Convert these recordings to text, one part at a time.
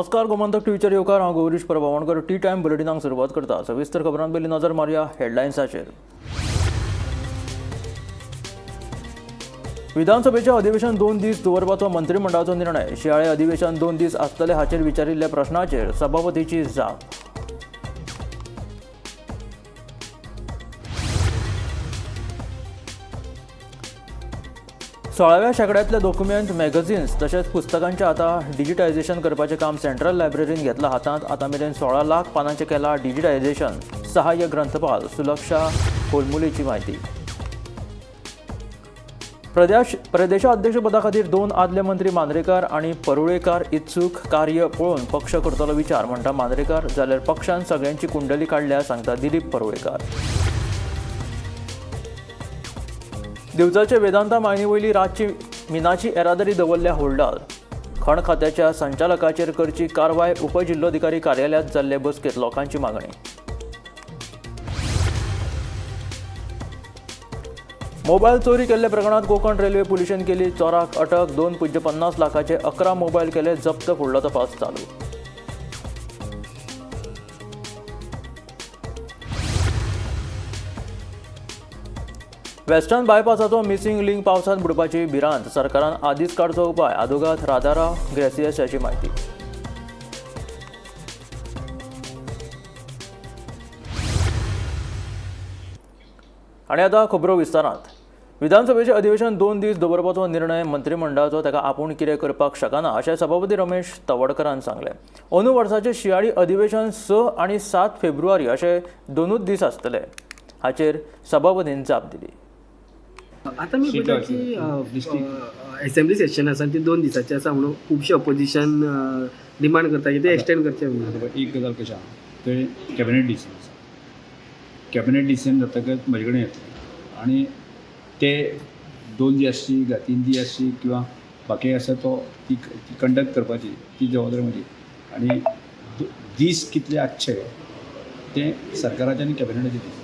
नमस्कार, गोमंतक टीव्हीचेर येवकार. हांव गौरीश प्रभावणकर. टी टायम बुलेटिनाक सुरवात करता. सविस्तर खबरां पयलीं नजर मारया हेडलायन्साचेर. विधानसभेचें अधिवेशन 2 दीस दवरपाचो मंत्रिमंडळाचो निर्णय. शियाळे अधिवेशन 2 दीस आसतले हाचेर विचारिल्ल्या प्रश्नाचेर सभापतीची जाप. 16व्या शेंकड्यांतले डॉक्युमेंट, मॅगझिन्स तशेंच पुस्तकांचें आतां डिजिटायझेशन करपाचें काम सेंट्रल लायब्ररीन घेतलां हातांत. आतां मेरेन 16 लाख पानांचें केलां डिजिटायझेशन. सहाय्य ग्रंथपाल सुलक्षा कोलमुलेची म्हायती. प्रदेश प्रदेशाध्यक्षपदा खातीर दोन आदले मंत्री मांद्रेकार आनी परुळेकार इत्सूक. कार्य पळोवन पक्ष करतलो विचार म्हणटा मांद्रेकार, जाल्यार पक्षान सगळ्यांची कुंडली काडल्या सांगता दिलीप परुळेकार. दिवचलचे वेदांता मायनी वयली रातची मिनाची येरादारी दवरल्या होल्डार. खण खात्याच्या संचालकाचेर करची कारवाय. उपजिल्लोधिकारी कार्यालयांत जाल्ले बसकेंत लोकांची मागणी. मोबायल चोरी केल्ल्या प्रकरणात कोकण रेल्वे पुलिशेन केली चोराक अटक. 2.50 लाखाचे 11 मोबायल केले जप्त. फुडलो तपास चालू. वेस्टर्न बायपासाचो मिसिंग लिंक पावसांत बुडपाची भिरांत. सरकारान आदींच काडचो उपाय. आदोगाद राजाराव ग्रेसियस हाची म्हायती. आनी आतां खबरो विस्तारांत. विधानसभेचें अधिवेशन 2 दीस दवरपाचो निर्णय मंत्रिमंडळाचो, ताका आपूण कितें करपाक शकना अशें सभापती रमेश तवडकरान सांगलें. अंदू वर्साचें शियाळी अधिवेशन 6 आनी 7 फेब्रुवारी अशे दोनूच दीस आसतले. हाचेर सभापतीन जाप दिली. आतां मी पळयता की असेंब्ली सेशन आसा आनी ती 2 दिसाची आसा म्हणून खुबशे ऑपोजिशन डिमांड करता की ते एक्सटेंड करचे म्हणून. एक गजाल कशें आहा, तें कॅबिनेट डिसिजन आसा. कॅबिनेट डिसिजन जातकच म्हजे कडेन येतलें आनी ते 2 दीस आसची काय 3 दीस आसची किंवा बाकी आसा तो ती ती कंडक्ट करपाची ती जबाबदारी म्हजी आनी दीस कितले आसचे ते सरकाराचे आनी कॅबिनेटाचे दीस.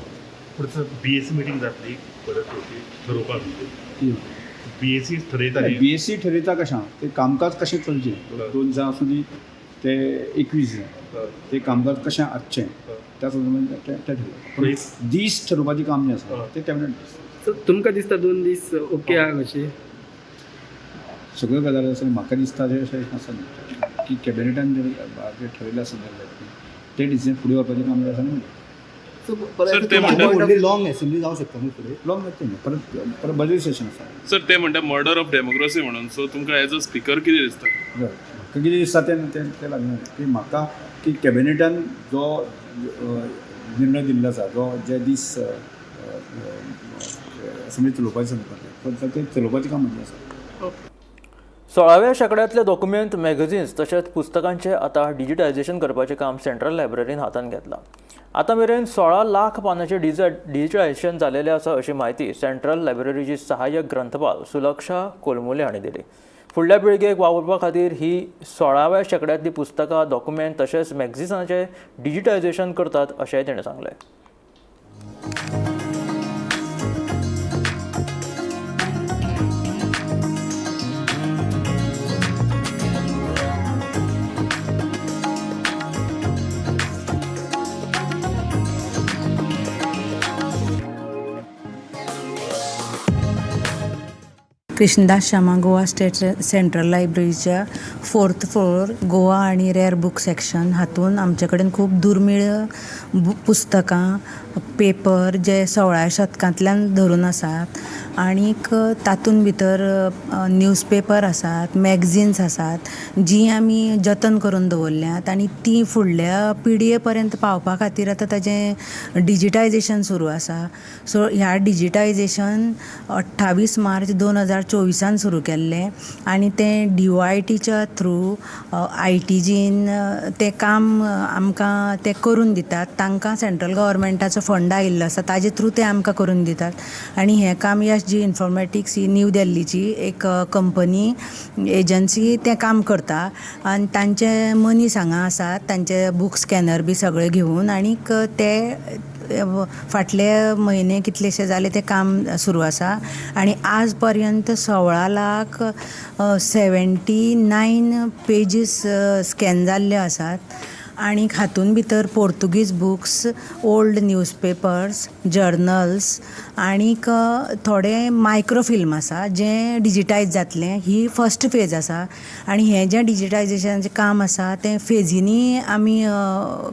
पूण सर, बीएसी मिटींग जातली परत ती थरोवपाक? ती बीएसी थरयता न्ही? बी एस सी ठरयता कशें आहा, तें कामकाज कशें चलचें, 2 दिसां आसूं दी ते 21 दिसां, तें कामकाज कशें आसचें त्या संदर्भात तें तें ठरयता. पूण दीस ठरोवपाचें काम जें आसा तें कॅबिनेट दीस. सो तुमकां दिसता 2 दीस ओके आहा कशें? सगळ्यो गजाली आसा. म्हाका दिसता तें अशें आसा न्ही की कॅबिनेटान जें ठरयलें आसा जाल्यार तें डिसिजन फुडें व्हरपाचें काम जें आसा न्ही. सर, ते म्हणटात व्हडली लॉंग असेंब्ली जावं शकता न्हू फुडें? लॉंग जातलें न्ही, परत परत बजेट सेशन आसा. सर, ते म्हणटा मर्डर ऑफ डेमोक्रेसी म्हणून. सो तुमकां एज अ स्पिकर कितें दिसता? म्हाका कितें दिसता तें तें तें लागना की म्हाका की कॅबिनेटान जो निर्णय दिल्लो आसा, जो जे दीस असेंब्ली चलोवपाचें संदर्भात तें चलोवपाचें काम म्हजें आसा. 16व्या शेंकड्यांतले डॉक्युमेंट, मॅगझिन्स तशेंच पुस्तकांचें आतां डिजिटायझेशन करपाचें काम सेंट्रल लायब्ररीन हातांत घेतलां. आतां मेरेन 16 लाख पानांचें डिजिटायझेशन जालेलें आसा अशी म्हायती सेंट्रल लायब्ररीची सहाय्यक ग्रंथपाल सुलक्षा कोलमुले हांणी दिली. फुडल्या पिळगेक वावुरपा खातीर ही 16व्या शेंकड्यांतलीं पुस्तकां, डॉक्युमेंट तशेंच मॅगझिन्सांचें डिजिटायझेशन करतात अशेंय ताणें सांगलें. कृष्णदास शामा गोवा स्टेट सेंट्रल लायब्ररीच्या फोर्थ फ्लोर, गोवा आनी रेअर बूक सेक्शन हातून आमचे कडेन खूब दुर्मीळ पुस्तकां, पेपर जे 16व्या शतकांतल्यान धरून आसात आनीक तातूंत भितर न्यूजपेपर आसात, मॅगझिन्स आसात, जीं आमी जतन करून दवरल्यात आनी तीं फुडल्या पिळगे पर्यंत पावपा खातीर आतां ताजें डिजिटायजेशन सुरू आसा. सो ह्या डिजिटायजेशन 28 मार्च 2024 सुरू केल्लें आनी तें डीओआयटीच्या थ्रू आयटीजीन तें काम आमकां तें करून दितात. तांकां सेंट्रल गव्हर्मेंटाचो फंड आयिल्लो आसा, ताजे थ्रू ते आमकां करून दितात आनी हें काम एस जी इन्फॉर्मेटिक्स ही न्यू दिल्लीची एक कंपनी, एजन्सी तें काम करता आनी तांचे मनीस हांगा आसात, तांचे बूक स्कॅनर बी सगळे घेवन आनीक ते फाटले म्हयने कितलेशे जाले तें काम सुरू आसा आनी आज पर्यंत 16,00,079 पेजीस स्कॅन जाल्ल्यो आसात आनी हातूंत भितर Portuguese books, old newspapers, journals आनीक थोडे मायक्रोफिल्म आसा जें डिजिटायज जातलें. ही फस्ट फेज आसा आनी हें जें डिजिटायजेशनाचें काम आसा तें फेजींनी आमी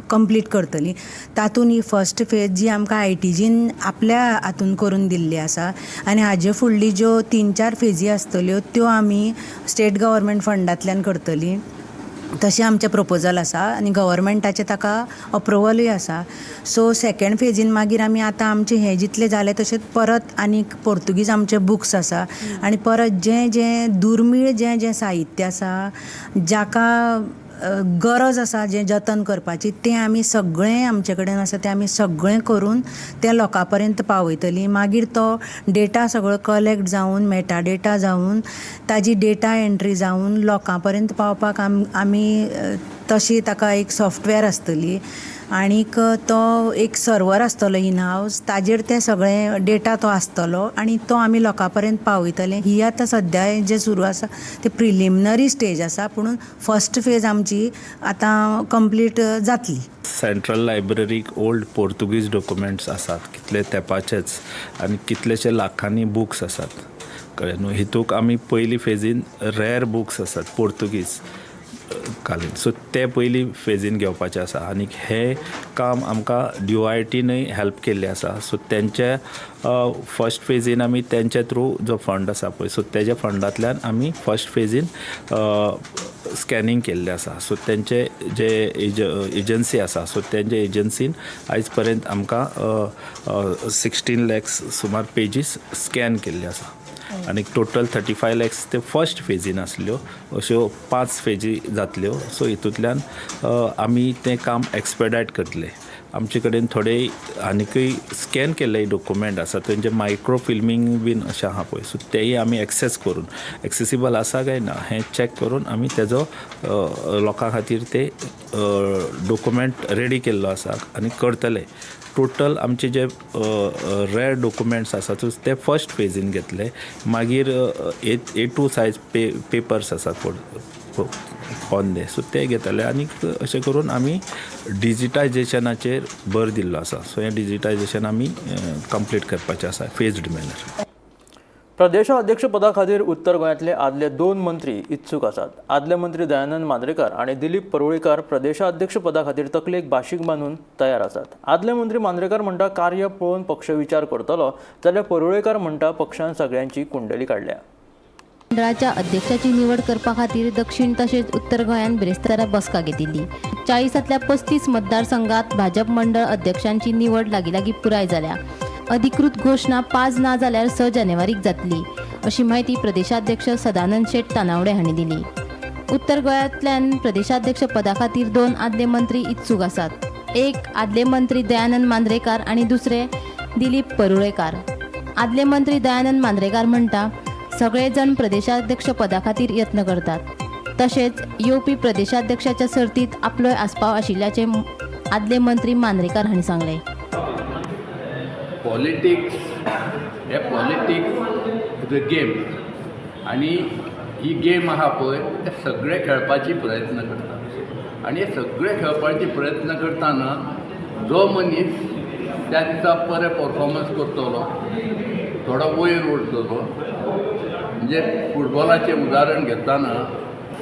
कंप्लीट करतलीं. तातूंत ही फस्ट फेज जी आमकां आयटीजीन आपल्या हातून करून दिल्ली आसा आनी हाजे फुडली ज्यो 3-4 फेजी आसतल्यो त्यो आमी स्टेट गव्हर्मेंट फंडांतल्यान करतलीं. तशें आमचें प्रपोजल आसा आनी गव्हर्मेंटाचें ताका अप्रुवलूय आसा. सो सेकेंड फेजीन मागीर आमी आतां आमचें हें जितलें जालें तशेंच परत आनीक पोर्तुगीज आमचे बुक्स आसा आनी परत जें जें दुर्मीळ जें जें साहित्य आसा जाका गरज आसा जें जतन करपाची तें आमी सगळें आमचे कडेन आसा तें आमी सगळें करून तें लोकां पर्यंत पावयतलीं. मागीर तो डेटा सगळो कलेक्ट जावन मेटा डेटा जावन ताजी डेटा एंट्री जावन लोकां पर्यंत पावपाक आमी तशी ताका एक सॉफ्टवेअर आसतली आनीक तो एक सर्वर आसतलो इन हावज ताजेर तें सगळें डेटा तो आसतलो आनी तो आमी लोकां पर्यंत पावयतले. ही आतां सद्या जें सुरू आसा तें प्रिलिमिनरी स्टेज आसा, पूण फस्ट फेज आमची आतां कंप्लीट जातली. सेंट्रल लायब्ररीक ओल्ड पोर्तुगीज डॉक्युमेंट्स आसात कितले तेंपाचेच आनी कितलेशे लाखांनी बुक्स आसात, कळ्ळें न्हू. हितूक आमी पयली फेजीन रेर बुक्स आसात पोर्तुगीज कालीन, सो ते पयली फेजीन घेवपाचे आसा आनी हें काम आमकां DOITनय हेल्प केल्लें आसा. सो तेंचे फर्स्ट फेजीन आमी तेंचे थ्रू जो फंड आसा पळय, सो तेज्या फंडांतल्यान आमी फर्स्ट फेजीन स्कॅनिंग केल्लें आसा. सो तेंचे जे एजन्सी आसा, सो तेंचे एजन्सीन आयज पर्यंत आमकां 16 lakhs सुमार पेजीस स्कॅन केल्ले आसा आनी टोटल 35 lakhs ते फर्स्ट फेजीन आसल्यो, अश्यो 5 फेजी जातल्यो. सो हितूंतल्यान आमी तें काम एक्सपेडायट करतले. आमचे कडेन थोडे आनिकूय स्कॅन केल्ले डॉक्युमेंट आसा, तेंचे मायक्रो फिल्मींग बीन अशें आहा पळय, सो तेय आमी एक्सेस करून एक्सेसिबल आसा काय ना हें चॅक करून आमी तेजो लोकां खातीर ते डॉक्युमेंट रेडी केल्लो आसा आनी करतले. टोटल आमचे जे रेर डॉक्युमेंट्स आसा ते फर्स्ट फेजीन घेतले, मागीर A2 size papers आसात पोन्ने, सो ते घेतले आनी अशें करून आमी डिजिटायजेशनाचेर भर दिल्लो आसा. सो हें डिजिटायजेशन आमी कंप्लीट करपाचें आसा फेज्ड मॅनर. प्रदेशाध्यक्षपदा खातीर उत्तर गोंयांतले आदले 2 मंत्री इत्सूक आसात. आदले मंत्री दयानंद मांद्रेकार आनी दिलीप परुळेकार प्रदेशाध्यक्षपदा खातीर तकलेक बाशीक बांदून तयार आसात. आदले मंत्री मांद्रेकार म्हणटा कार्य पळोवन पक्ष विचार करतलो, जाल्यार परुळेकार म्हणटा पक्षान सगळ्यांची कुंडली काडल्या. मंडळाच्या अध्यक्षाची निवड करपा खातीर दक्षिण तशेंच उत्तर गोंयांत बिरेस्तारा बसका घेतिल्ली. 40तांतल्या 35 मतदारसंघात भाजप मंडळ अध्यक्षांची निवड लागीं लागीं पुराय जाल्या. अधिकृत घोशणा 5 ना जाल्यार 6 जानेवारीक जातली अशी म्हायती प्रदेशाध्यक्ष सदानंद शेट तानावडे हांणी दिली. उत्तर गोंयांतल्यान प्रदेशाध्यक्ष पदा खातीर 2 आदले मंत्री इत्सूक आसात. एक आदले मंत्री दयानंद मांद्रेकार आनी दुसरे दिलीप परुळेकार. आदले मंत्री दयानंद मांद्रेकार म्हणटा सगळे जण प्रदेशाध्यक्ष पदा खातीर यत्न करतात, तशेंच येवपी प्रदेशाध्यक्षाच्या सर्तीत आपलोय आस्पाव आशिल्ल्याचें आदले मंत्री मांद्रेकार हांणी सांगलें. पॉलिटिक्स हे पॉलिटिक्स is a game आनी ही गेम आहा पळय ते सगळे खेळपाची प्रयत्न करता आनी हे सगळे खेळपाची प्रयत्न करतना जो मनीस त्या दिसा बरें परफॉर्मन्स करतलो, थोडो वयर उरतलो, म्हणजे फुटबॉलाचें उदाहरण घेतना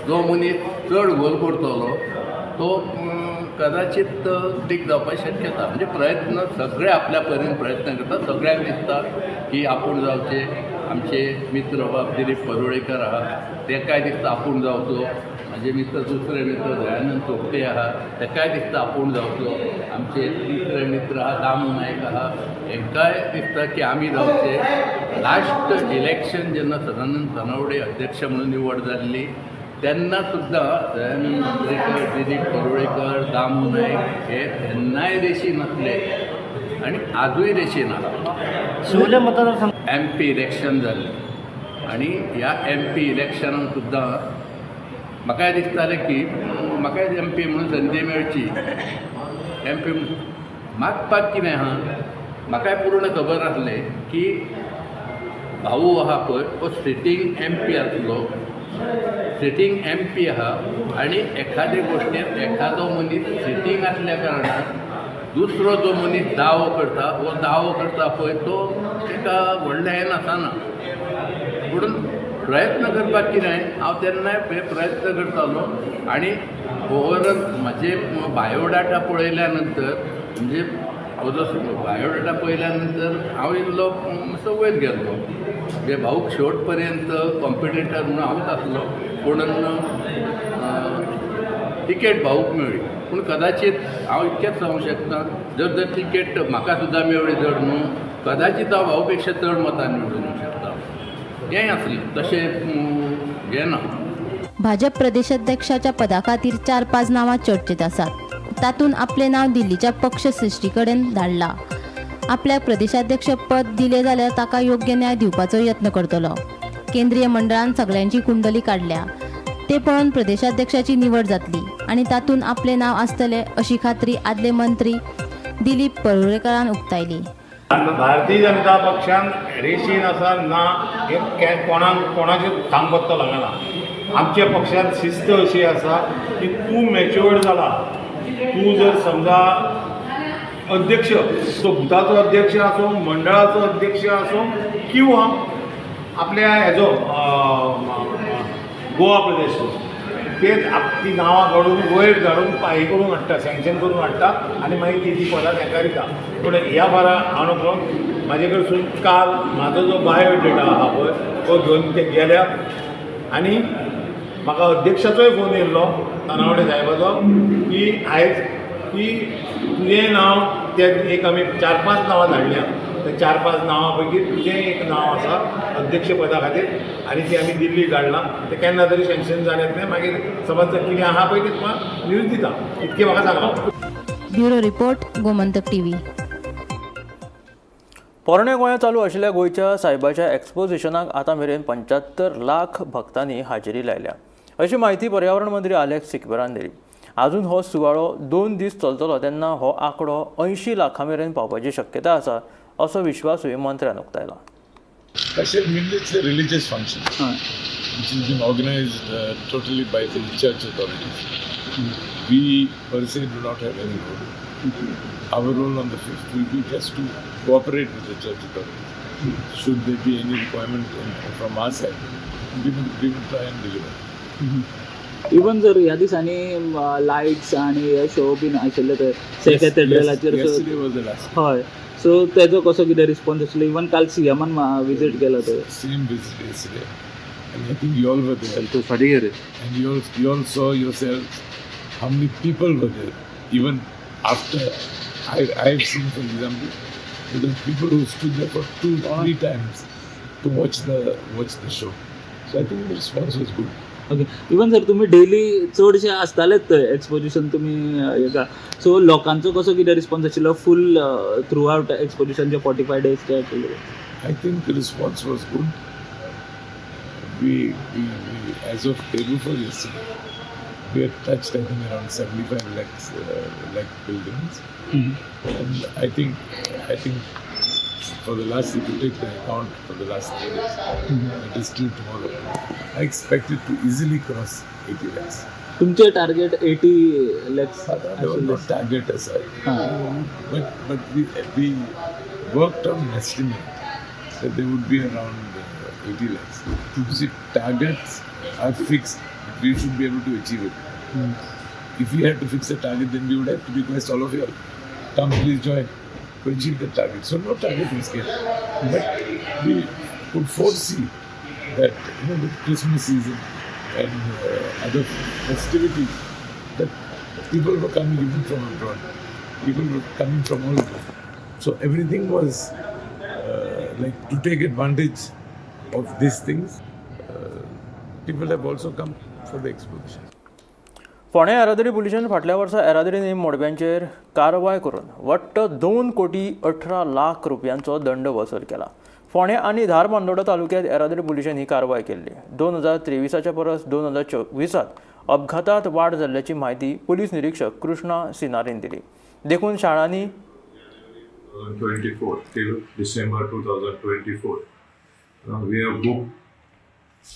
जो मनीस चड गोल करतलो तो कदाचित टीक जावपाची शक्यता. म्हणजे प्रयत्न सगळे आपल्या परीन प्रयत्न करता, सगळ्यांक दिसता की आपूण जावचें. आमचे मित्र बाब दिलीप परुळेकर आहा तेकाय दिसता आपूण जावचो, म्हाजे मित्र दुसरे मित्र दयानंद सोपटे आहा तेकाय दिसता आपूण जावचो, आमचे तिसरे मित्र आहा दामू नायक आहा हेंकाय दिसता की आमी जावचे. लास्ट इलेक्शन जेन्ना सदानंद तानावडे अध्यक्ष म्हणून निवड जाल्ली तेन्ना सुद्दां दयानंद मांद्रेकर, दिलीप परुळेकर, दामू नायक हे तेन्नाय रेशी नासले आनी आजूय रेशी ना. शिवले मतदारसंघ एम पी इलेक्शन जाल्लें आनी ह्या एम पी इलेक्शनान सुद्दां म्हाकाय दिसतालें की म्हाकाय एम पी म्हणून संदी मेळची, एम पी मागपाक कितें आहा, म्हाकाय पूर्ण खबर आसलें की भाऊ आहा पळय हो सिटींग एम पी आसलो, सिटींग एम पी आहा आनी एखादे गोश्टीन एखादो मनीस सिटींग आसल्या कारणान दुसरो जो मनीस दावो करता, हो दावो करता पळय तो ताका व्हडलें हें नासना. पूण प्रयत्न करपाक कितें, हांव तेन्नाय प्रयत्न करतालो आनी ओवरऑल म्हजे बायोडाटा पळयल्या नंतर, म्हणजे हो जो बायोडाटा पळयल्या नंतर हांव इल्लो मातसो वयर गेल्लो. म्हणजे भाऊक शेवट पर्यंत कॉम्पिटिटर म्हणून हांवूच आसलो, पूण तिकेट भाऊक मेळ्ळी. पूण कदाचित हांव इतकेंच सांगूंक शकता, जर जर तिकेट म्हाका सुद्दां मेळ्ळी जर न्हू, कदाचित हांव भाऊ पेक्षा चड मतान निवडून येवंक शकता, हें आसलें तशें हें ना. भाजप प्रदेशाध्यक्षाच्या पदा खातीर 4-5 नांवां चर्चेत आसात. तातूंत आपलें नांव दिल्लीच्या पक्ष सृश्टी कडेन धाडलां. आपल्याक प्रदेशाध्यक्ष पद दिलें जाल्यार ताका योग्य न्याय दिवपाचो यत्न करतलो. केंद्रीय मंडळान सगल्यांची कुंडली काडल्या, ते पळोवन प्रदेशाध्यक्षाची निवड जातली आनी तातूंत आपलें नांव आसतलें अशी खात्री आदले मंत्री दिलीप परुळेकरान उक्तायली. भारतीय जनता पक्षान रेशीन आसा ना हे कोणाक कोणाचें थांग पत्तो लागना. आमच्या पक्षान शिस्त अशी आसा की तूं मॅच्युअर्ड जाला, तूं जर समजा अध्यक्ष, तो बुथाचो अध्यक्ष आसूं, मंडळाचो अध्यक्ष आसूं किंवा आपल्या हेजो गोवा प्रदेश, ते ती नांवां काडून वयर धाडून हे करून हाडटा, सँक्शन करून हाडटा आनी मागीर ती ती पदां तांकां दिता. पूण ह्या बारा हांव नको म्हाजे कडसून काल म्हाजो जो बायोडेटा आहा पळय तो घेवन ते गेल्या आनी म्हाका अध्यक्षाचोय फोन येयल्लो तानावडे साहेबाचो की आयज की तुजें नांव ते एक आमी 4-5 नांवां धाडल्या, त्या 4-5 नांवां पैकी तुजें एक नांव आसा अध्यक्षपदा खातीर आनी ती आमी दिल्ली धाडलां, तें केन्ना तरी सँक्शन जालें तें मागीर समज कितें आहा पळय तें तुका न्यूज दिता, इतकें म्हाका सांगलां. Bureau report, Gomantak TV. पोरण्या गोंयांत चालू आशिल्ल्या गोंयच्या सायबाच्या एक्सपोजिशनाक आतां मेरेन 75 लाख भक्तांनी हाजेरी लायल्या अशी म्हायती पर्यावरण मंत्री आलेक्स सिक्वेरान दिली. आजून हो सुवाळो 2 दीस चलतलो तेन्ना हो आंकडो 80 लाखां मेरेन पावपाची शक्यता आसा असो विश्वासूय मंत्र्यान उक्तायला. Special means it's a religious function which has been organized totally by the church authorities. We per se do not have any role. Our role on the 5th will be just to cooperate with the church authorities. Should there be any requirement from our side, we will try and deliver. Even जर ह्या दिसांनी lights आनी हे show बीन आशिल्ले ते से कॅथेड्रलाचेर. Yesterday was the last. हय, so तेजो कसो कितें रिस्पॉन्स आशिल्लो? इवन काल सीएमान विजीट केलो थंय. Same visit yesterday. And I think you all were there. And you all saw yourselves how many people were there. Even after, I have seen, for example, the people who stood there for 2-3 times to watch the show. So I think the response was good. Okay, even sir तुमी daily चडशे आसतालेच थंय exposition तुमी हेका, so लोकांचो कसो कितें response आशिल्लो फूल through out exposition जे 45 days जे आशिल्ले? I think the response was good. We as of day before yesterday, we had touched, I think, around 75 lakhs like pilgrims. And I think for the last, if you take the account for the last 3 days, it is till tomorrow, I expect it to easily cross 80 lakhs. तुमचे target 80 lakhs? There was no target aside. But we worked on an estimate that there would be around 80 lakhs. You see, targets are fixed, but we should be able to achieve it. If we had to fix a target, then we would have to request all of you all, come please join to achieve the target. So no target was kept. But we could foresee that, with Christmas season and other festivities, that people were coming even from abroad. People were coming from all over. So everything was like to take advantage of these things. People have also come for the exposition. फोंड्या येरादारी पुलिशेन फाटल्या वर्सा येरादारी नेम मोडप्यांचेर कारवाय करून वट्ट 2 कोटी 18 लाख रुपयांचो दंड वसूल केला. फोंड्या आनी धारबांदोडा तालुक्यांत येरादारी पुलिशेन ही कारवाय केल्ली. 2023च्या परस 2024त अपघातात वाड जाल्ल्याची म्हायती पुलीस निरीक्षक कृष्णा सिनारीन दिली. देखून शाळांनी 24 till December 2024. We have booked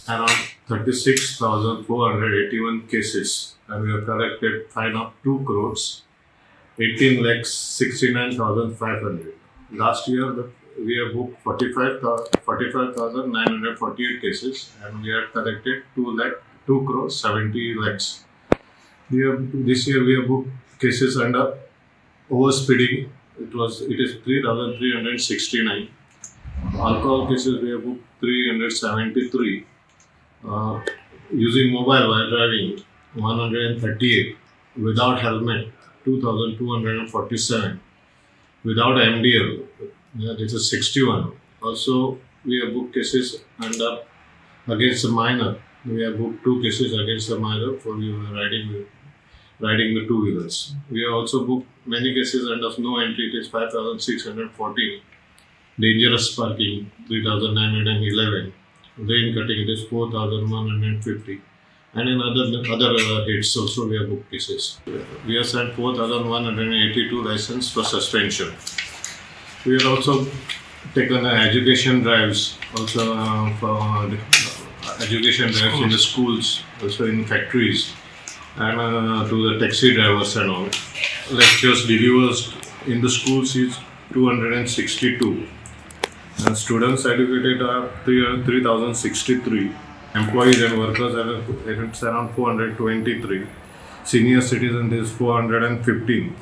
around 36,481 cases and we have collected fine of 2 crores 18 lakhs 69,500. Last year we have booked 45,948 cases and we have collected 2 crores 70 lakhs. This year we have booked cases under overspeeding. It is 3,369. Alcohol cases we have booked 373. Using mobile while driving 138. Without helmet 2,247. Without MDL, this is 61. Also we have booked cases under against the minor. We have booked 2 cases against the minor for riding the two wheelers. We have also booked many cases under no entry. It is 5,614. Dangerous parking 3,911. Lane cutting it is 4,150. And in other hits also we have booked cases. We have sent 4,182 license for suspension. We have also taken education drives also for education drives in the schools, also in factories, and to the taxi drivers and all. Lectures delivered in the schools is 262. And students educated are 3,063. Employees and workers are it's around 423. Senior citizens is 415.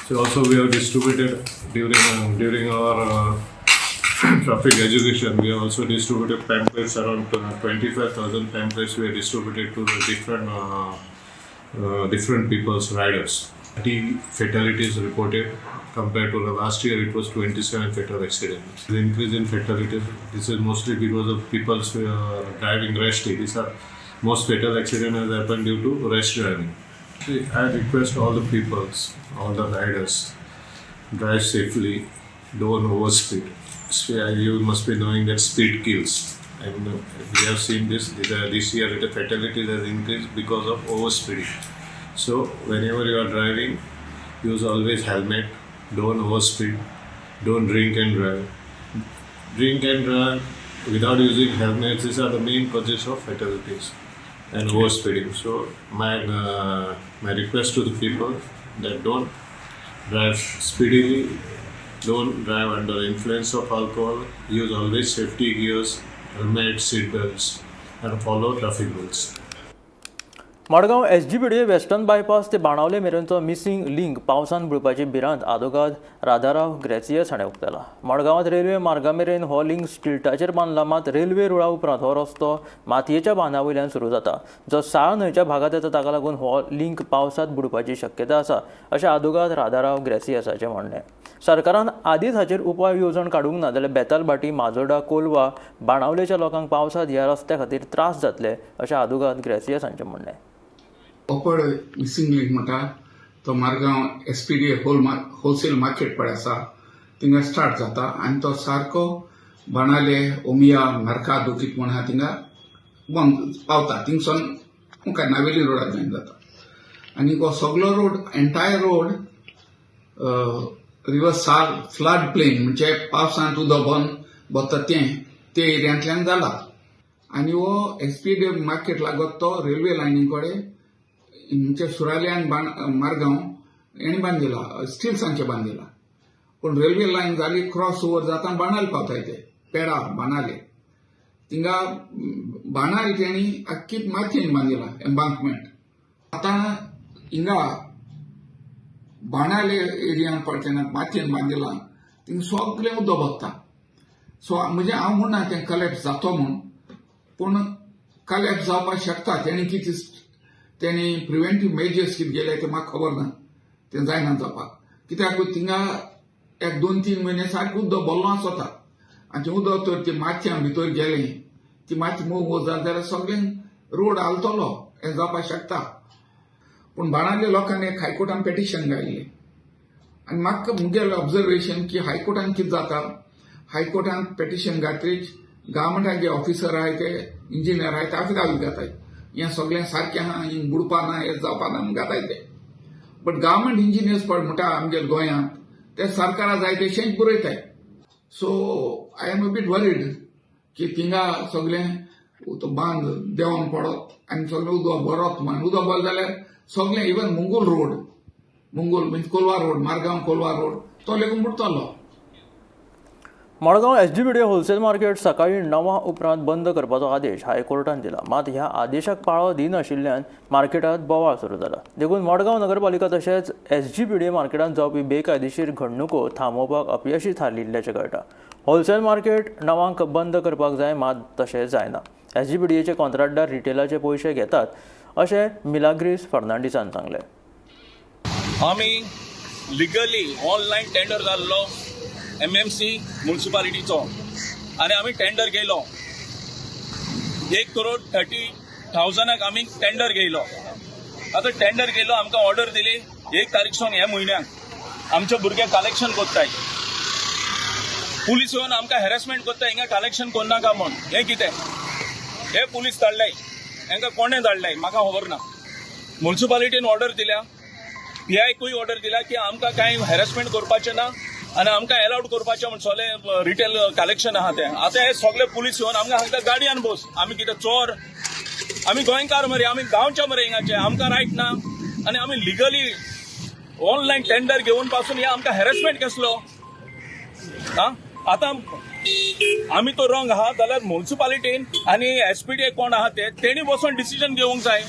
So also we have distributed during our traffic education, we have also distributed pamphlets, around 25,000 pamphlets we have distributed to the different people's riders. 30 fatalities reported compared to the last year, it was 27 fatal accidents. The increase in fatalities, this is mostly because of people's driving rashly. These are most fatal accidents has happened due to rash driving. I request all the peoples, all the riders, drive safely, don't overspeed. You must be knowing that speed kills, and we have seen this year the fatalities has increased because of overspeeding. So whenever you are driving, use always helmet, don't overspeed, don't drink and drive. Drink and drive without using helmets, these are the main causes of fatalities and overspeeding. So my request to the people that don't drive speedily, don't drive under influence of alcohol, use always safety gears, helmet, seat belts, and follow traffic rules. Madgaon SGPDA western bypass ते Benaulim मेरेनचो missing link पावसान बुडपाची भिरांत आदोगाद Radharao gracious हाणें उक्तायला. मडगांवांत railway मार्गा मेरेन हो link स्टिल्टाचेर बांदला, मात railway रुळा उपरांत हो रस्तो मातयेच्या बांदा वयल्यान सुरू जाता, जो साळ न्हंयच्या भागांत येता. ताका लागून हो लिंक पावसांत बुडपाची शक्यता आसा अशें आदोगाद राधाराव ग्रेसियसाचें म्हणणें. सरकारान आदींच हाचेर उपाय येवजण काडूंक ना जाल्यार बेतालभाटी, माजोर्डा, कोलवा, बाणावलेच्या लोकांक पावसांत ह्या रस्त्या खातीर त्रास जातले अशें आदोगाद ग्रेसियस हांचें म्हणणें. ओपड मिसिंग लिंक म्हणटा तो Margao S P D wholesale market पळय आसा थिंगा स्टार्ट जाता आनी तो सारको बाणाले ओमिया मर्कादो कितें म्हण आहा थिंगा बंद पावता. थिंगसून मुखार नावेली रोडार जॉयन जाता आनी हो सगलो road entire road river Sal flood plain म्हणजे पावसांत उदक बंद भरता तें ते एरियांतल्यान जाला आनी हो एस पी डी मार्केट लागत तो रेल्वे लायनी कडेन म्हणजे सुराले आनी मारगांव हेणी बांदिला स्टिल्सांचे बांदिला. पूण रेल्वे लायन जाली क्रॉस ओवर जाता बाणाले पावताय ते पेडा बाणाले थिंगा बाणाले तेणी आख्खी मातयेन बांदिला एम्बांकमेंट. आतां हिंगा बाणाले एरियान पळय मातयेन बांदिला थिंगा सगळें उदक भरता. सो म्हणजे हांव म्हणना तें कलॅप्स जातो म्हूण, पूण कलॅप्स जावपाक शकता. तेणी कितें तेणी प्रिवेंटीव मेजर्स कितें गेले ते म्हाका खबर ना, तें जायना जावपाक. कित्याक थिंगा एक 2-3 म्हयने सारकें उदक भरलो आसता आनी तें उदक तर ती मातयें भितर गेलें ती माती मोव जाली जाल्यार सगळें रोड हालतलो हें जावपाक शकता. पूण बाणावले लोकांनी एक हायकोर्टान पेटिशन घायिल्लें आनी म्हाका मुगेलें ऑब्जर्वेशन की हायकोर्टान कितें जाता, हायकोर्टान पेटिशन घातरीच गव्हर्मेंटाचे ऑफिसर आहाय ते इंजिनियर आहाय ते आफिदावीत घाताय हें सगळें सारकें आहा, हिंग बुडपा ना, हें जावपा ना म्हूण घाताय ते. बट गव्हर्मेंट इंजिनियर्स पळय म्हणटा आमगे गोंयांत ते सरकारा जाय तशेंच बरयताय. So I am a bit worried की थिंगा सगळें तो बांद देंवन पडत आनी सगळें उदक भरत म्हण. उदक भरलें जाल्यार सगळें even Mungul road, Mungul means Colva road, Margao Colva road तो लेगून बुडटलो. Madgaon SGPDA wholesale market सकाळी 9 उपरांत बंद करपाचो आदेश हायकोर्टान दिला. मात ह्या आदेशाक पाळो दिनाशिल्ल्यान मार्केटांत बोवाळ सुरू जाला. देखून मडगांव नगरपालिका तशेंच एसजीपीडीए मार्केटांत जावपी बेकायदेशीर घडणुको थांबोवपाक अपयशी थारिल्ल्याचें कळटा. होलसेल मार्केट 9 बंद करपाक जाय, मात तशें जायना. एसजीपीडीएचे कॉन्ट्रॅक्टदार रिटेलाचे पयशे घेतात अशें मिलाग्रीस फर्नांडीसान सांगलें. आमी लिगली ऑनलायन टेंडर जाल्लो एमएमसी म्युनिसिपालिटीचो आनी आमी टेंडर घेयलो. 1,30,000 आमी टेंडर घेयलो. आतां टेंडर घेयलो, आमकां ऑर्डर दिली 1 तारीख सावन ह्या म्हयन्याक आमचे भुरगे कलेक्शन कोत्ताय. पुलीस येवन आमकां हॅरेसमेंट करता, हिंगा कलेक्शन कोन्नाका म्हूण. हें कितें? हे पुलीस धाडलाय, हेंकां कोणें धाडलाय म्हाका खबर ना. म्युनिसिपालिटीन ऑर्डर दिल्या, पीआयकूय ऑर्डर दिल्या की आमकां कांय हॅरेसमेंट करपाचें ना आनी आमकां एलावड करपाचें म्हूण सगळें रिटेल कलेक्शन आहा तें. आतां हे सगळे पुलीस येवन आमकां सांगता गाडयान बस. आमी कितें चोर? आमी गोंयकार मरे, आमी गांवचे मरे हिंगाचे, आमकां रायट ना. आनी आमी लिगली ऑनलायन टेंडर घेवन पासून हे आमकां हॅरेसमेंट कसलो? आं, आतां आमी तो रॉंग आहा जाल्यार म्युनिसिपालिटीन आनी एसपीडी कोण आहा ते तेणी बसून डिसिजन घेवंक जाय.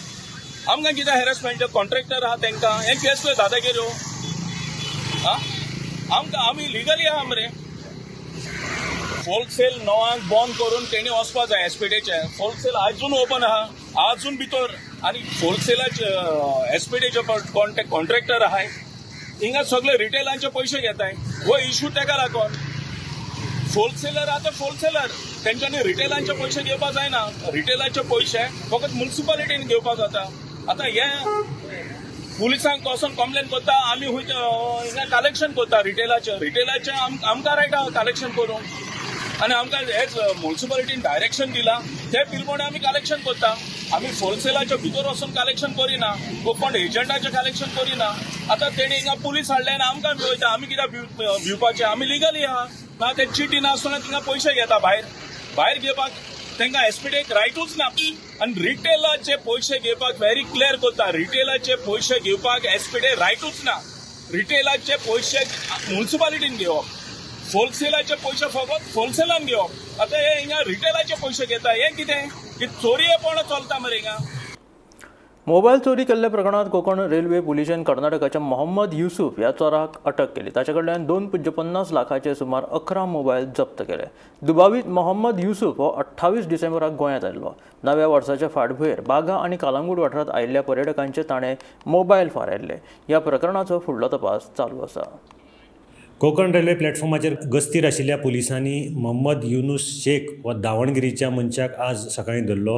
आमकां कितें हॅरेसमेंट? कॉन्ट्रॅक्टर आहा तेंकां हें केसल्यो दादागिऱ्यो? आं, आमकां आमी लिगली आहा मरे. होलसेल 9 बंद करून तेणी वचपा जाय. एसपीडीचे होलसेल आजून ओपन आहा, आजून भितर. आनी होलसेलाचे एसपीडीचे कॉन्ट्रॅक्टर आहाय, हिंगा सगळे रिटेलांचे पयशे घेताय. हो इशू तेका लागून होलसेलर आतां होलसेलर तेंच्यांनी रिटेलांचे पयशे घेवपा जायना. रिटेलाचे पयशे फकत म्युनिसिपालिटीन घेवपा जाता. आतां हे पुलिसांक वचोन कंप्लेन करता, आमी हिंगा कलेक्शन करता रिटेलाचे. रिटेलाचे आमकां रायट आहा कलेक्शन करूंक आनी आमकां हेच म्युनिसिपालिटीन डायरेक्शन दिलां ते प्रमाणे आमी कलेक्शन करता. आमी होलसेलाच्या भितर वचून कलेक्शन करिना, कोण एजंटाचें कलेक्शन करिना. आतां तेणी हिंगा पुलीस हाडले आनी आमकां भिवयता. आमी कित्याक भिवपाचें? आमी लिगली आहा ना. ते चिटी नासतना थिंगा पयशे घेता भायर. भायर घेवपाक तांकां एसपीडीक रायटूच ना. आनी रिटेलाचे पयशे घेवपाक व्हेरी क्लियर करता, रिटेलाचे पयशे घेवपाक एसपीडी रायटूच ना. रिटेलाचे पयशे म्युनिसिपालिटीन घेवप, होलसेलाचे पयशे फकत होलसेलान घेवप. आतां हे हिंगा रिटेलाचे पयशे घेता, हें कितें? की चोरयेपण चलता मरे हिंगा. मोबायल चोरी केल्ल्या प्रकरणांत कोंकण रेल्वे पुलिशेन कर्नाटकाच्या मोहम्मद युसूफ ह्या चोराक अटक केली. ताचे कडल्यान 2.50 लाखाचे सुमार 11 मोबायल जप्त केले. दुबावीत मोहम्मद युसूफ हो 28 डिसेंबराक गोंयांत आयिल्लो. नव्या वर्साच्या फाटभुंयेर बागा आनी कालांगूट वाठारांत आयिल्ल्या पर्यटकांचे ताणें मोबायल फारायल्ले. ह्या प्रकरणाचो फुडलो तपास चालू आसा. कोंकण रेल्वे प्लॅटफॉर्माचेर गस्तीर आशिल्ल्या पुलिसांनी मोहम्मद युनूस शेख हो दावणगिरीच्या मनशाक आज सकाळीं धरलो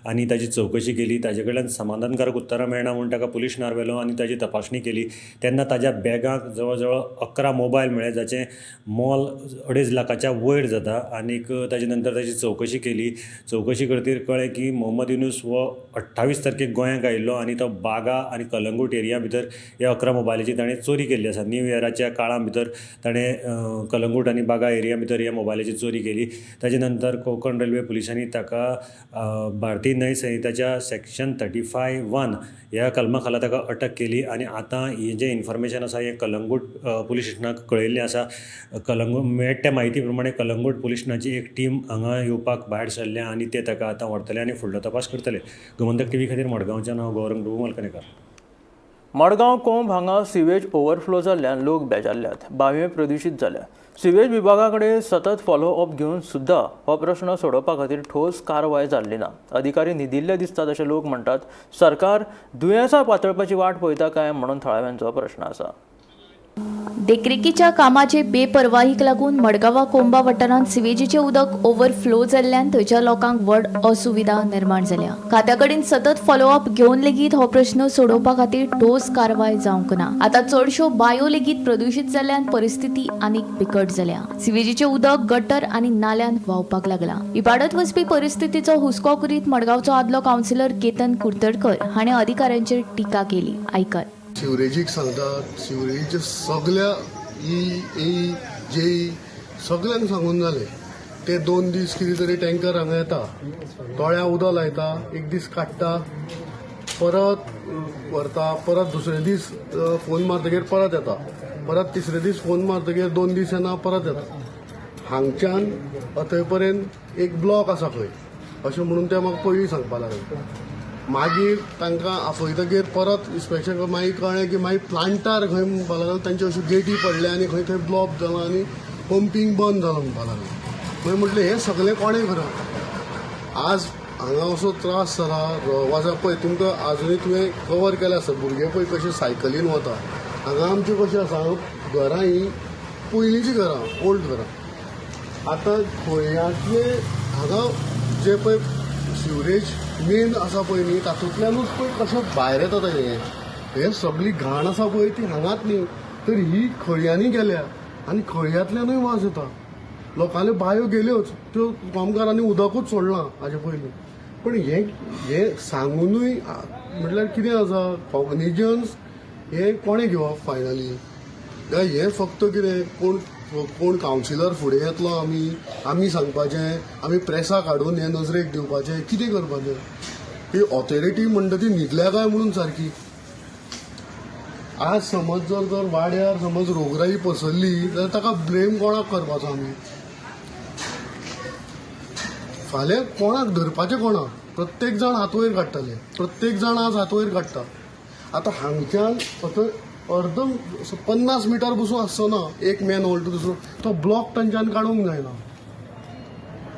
आनी ताची चवकशी केली. ताजे कडल्यान समाधानकारक उत्तरां मेळना म्हूण ताका पुलीस स्टेशनार व्हेलो आनी ताजी तपासणी केली. तेन्ना ताज्या बॅगांत जवळ जवळ 11 मोबायल मेळ्ळे, जाचें मोल 2.5 लाखाच्या वयर जाता. आनीक ताजे नंतर ताजी चवकशी केली. चवकशी करतकीर कळ्ळें की मोहम्मद युनूस हो 28 तारखेक गोंयांत आयिल्लो आनी तो बागा आनी कलंगूट एरिया भितर ह्या 11 मोबायलाची ताणें चोरी केल्ली आसा. न्यू इयराच्या काळा भितर ताणें कलंगूट आनी बागा एरिया भितर ह्या मोबायलाची चोरी केली. ताजे नंतर कोंकण रेल्वे पुलिसांनी ताका भारतीय न्याय संहिताच्या सेक्शन 35(1) ह्या कलमा खाला ताका अटक केली. आनी आतां हें जें इन्फॉर्मेशन आसा हें कलंगूट पुलीस स्टेशनाक कळयल्लें आसा. कलंगूट मेळटा त्या म्हायती प्रमाणे कलंगूट पुलीस स्टेशनाची एक टीम हांगा येवपाक भायर सरल्या आनी ते ताका आतां व्हरतले आनी फुडलो तपास करतले. गोमंतक टीव्ही खातीर मडगांवच्यान हांव गौरंग प्रभू मलकनेकर. मडगांव कोंब हांगा सिवेज ओव्हरफ्लो जाल्ल्यान लोक बेजारल्यात. बांयो प्रदुशीत जाल्या. सिवेज विभागा कडेन सतत फॉलोअप घेवन सुद्दां हो प्रश्न सोडोवपा खातीर ठोस कारवाय जाल्ली ना. अधिकारी न्हिदिल्ले दिसतात अशें लोक म्हणटात. सरकार दुयेंसां पातळपाची वाट पळयता काय म्हणून थळाव्यांचो प्रश्न आसा. देखरेखीच्या कामाचे बेपरवाहीक लागून मडगांवा कोंबा वाठारांत सिवेजीचें उदक ओव्हरफ्लो जाल्ल्यान थंयच्या लोकांक व्हड असुविधा निर्माण जाल्या. खात्या कडेन सतत फॉलोअप घेवन लेगीत हो प्रश्न सोडोवपा खातीर ठोस कारवाय जावंक ना. आतां चडश्यो बायो लेगीत प्रदुशीत जाल्ल्यान परिस्थिती आनीक बिकट जाल्या. सिवेजीचें उदक गटर आनी नाल्यान व्हांवपाक लागलां. इबाडत वचपी परिस्थितीचो हुस्को करीत मडगांवचो आदलो कावन्सिलर केतन कुर्तडकर हाणें अधिकाऱ्यांचेर टिका केली. आयकात. सिवरेजीक सांगता, सिवरेजीच्या सगळ्या ई ए जेई सगल्यांक सांगून जालें. ते 2 दीस कितें तरी टँकर हांगा येता, तळ्या उदक लायता, एक दीस काडटा, परत व्हरता, परत दुसरे दीस फोन मारतगीर परत येता, परत तिसरे दीस फोन मारतगीर 2 दीस येना, परत येता. हांगच्यान थंय पर्यंत एक ब्लॉक आसा खंय अशें म्हणून ते म्हाका पयलीं सांगपा लागले. मागीर तांकां आफयतगीर परत इन्स्पेक्शन मागीर कळ्ळें की मागीर प्लांटार खंय म्हणपा लागले तांच्यो अश्यो गेटी पडल्या आनी खंय थंय ब्लॉक जाला आनी पंपींग बंद जालां म्हणपा लागलें. मागीर म्हटलें हें सगळें कोणें करप? आज हांगा असो त्रास जाला वाजा पळय तुमकां आजुनूय तुवें कवर केलें आसता, भुरगे पळय कशे सायकलीन वता. हांगा आमचें कशें आसा, घरां हीं पयलींचीं घरां, ओल्ड घरां. आतां खळयांतले हांगा जे पळय सिवरेज मेन आसा पळय न्ही, तातूंतल्यानूच पळय कशें भायर येता तें. हें सगळी घाण आसा पळय ती हांगाच न्ही तर ही खळयांनी गेल्या आनी खळयांतल्यानूय वास येता. लोकांल्यो बायो गेल्योच, त्यो कामगारांनी उदकूच सोडलां हाजे पयलीं. पण हें हें सांगुनूय म्हटल्यार कितें आसा, कॉग्निजन्स हें कोणें घेवप फायनली? काय हें फक्त कितें कोण कोण कावन्सिलर फुडें येतलो, आमी आमी सांगपाचें, आमी प्रेसाक हाडून हें नजरेक दिवपाचें, कितें करपाचें? ही ऑथॉरिटी म्हणटा ती न्हिदल्या काय म्हणून सारकी. आज समज जर तर वाड्यार समज रोगराई पसरली जाल्यार ताका ब्लेम कोणाक करपाचो आमी? फाल्यां कोणाक धरपाचें कोणाक? प्रत्येक जाण हात वयर काडटले, प्रत्येक जाण आज हात वयर काडटा. आतां हांगच्यान फक्त अर्द 50 मिटर बसून आसचो ना एक मॅन होल टू दुसरो, तो ब्लॉक तांच्यान काडूंक जायना.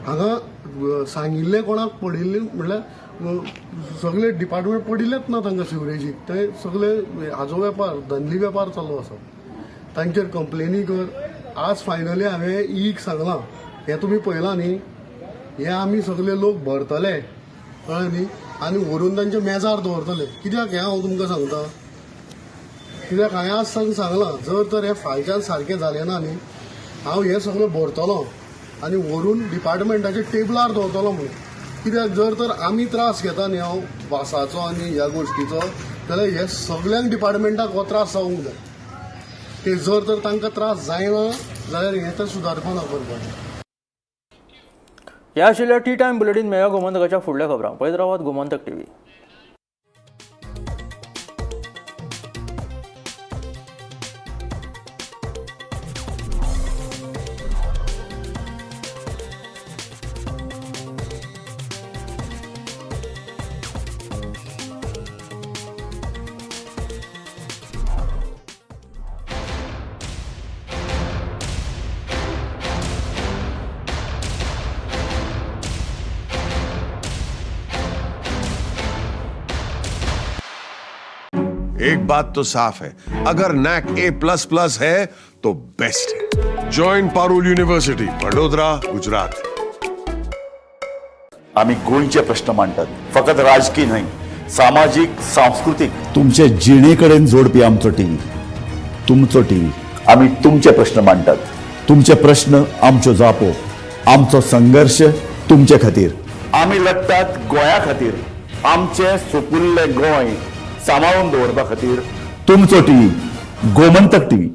हांगा सांगिल्लें कोणाक पडिल्लें म्हणल्यार सगळे डिपार्टमेंट पडिल्लेच ना तांकां सिवरेजीक, ते सगळे हाजो वेपार धंदली वेपार चालू आसा. तांचेर कंप्लेनी कर. आज फायनली हांवें ईक सांगलां, हें तुमी पळयलां न्ही, हे आमी सगळे लोक भरतले, कळ्ळें न्ही, आनी व्हरून तांच्या मेजार दवरतले. कित्याक हें हांव तुमकां सांगता, कित्याक हांवें आज सांगलां जर तर हें फायच्यान सारकें जालें ना न्ही, हांव हें सगळें भरतलो आनी व्हरून डिपार्टमेंटाच्या टेबलार दवरतलो म्हणून. कित्याक जर तर आमी त्रास घेता न्ही हांव वासाचो आनी ह्या गोश्टीचो, जाल्यार हे सगल्यांक डिपार्टमेंटाक हो त्रास जावंक जाय. ते जर तर तांकां त्रास जायना जाल्यार हें तर सुदारपा ना करपाचें. ह्या आशिल्ल्या टी टायम बुलेटीन मेळया गोमंतकाच्या फुडल्या खबरांक. पळयत रावात गोमंतक टीव्ही. एक बात तो साफ है, अगर नैक A++ है तो बेस्ट है। Join Parul university, Vadodara, Gujarat. आमी गोंयचे प्रश्न मांडटात, फकत राजकीय न्हय, सामाजीक, सांस्कृतीक, तुमचे जिणे कडेन जोडपी आमचो टीव्ही, तुमचो टीव्ही। आमी तुमचे प्रश्न मांडटात, तुमचे प्रश्न आमच्यो जापो, आमचो संघर्श तुमचे खातीर। आमी लढटात गोंया खातीर, आमचे सुपुल्ले गोंय सांबाळून दवरपा खातीर। तुमचो टीव्ही, गोमंतक टीव्ही।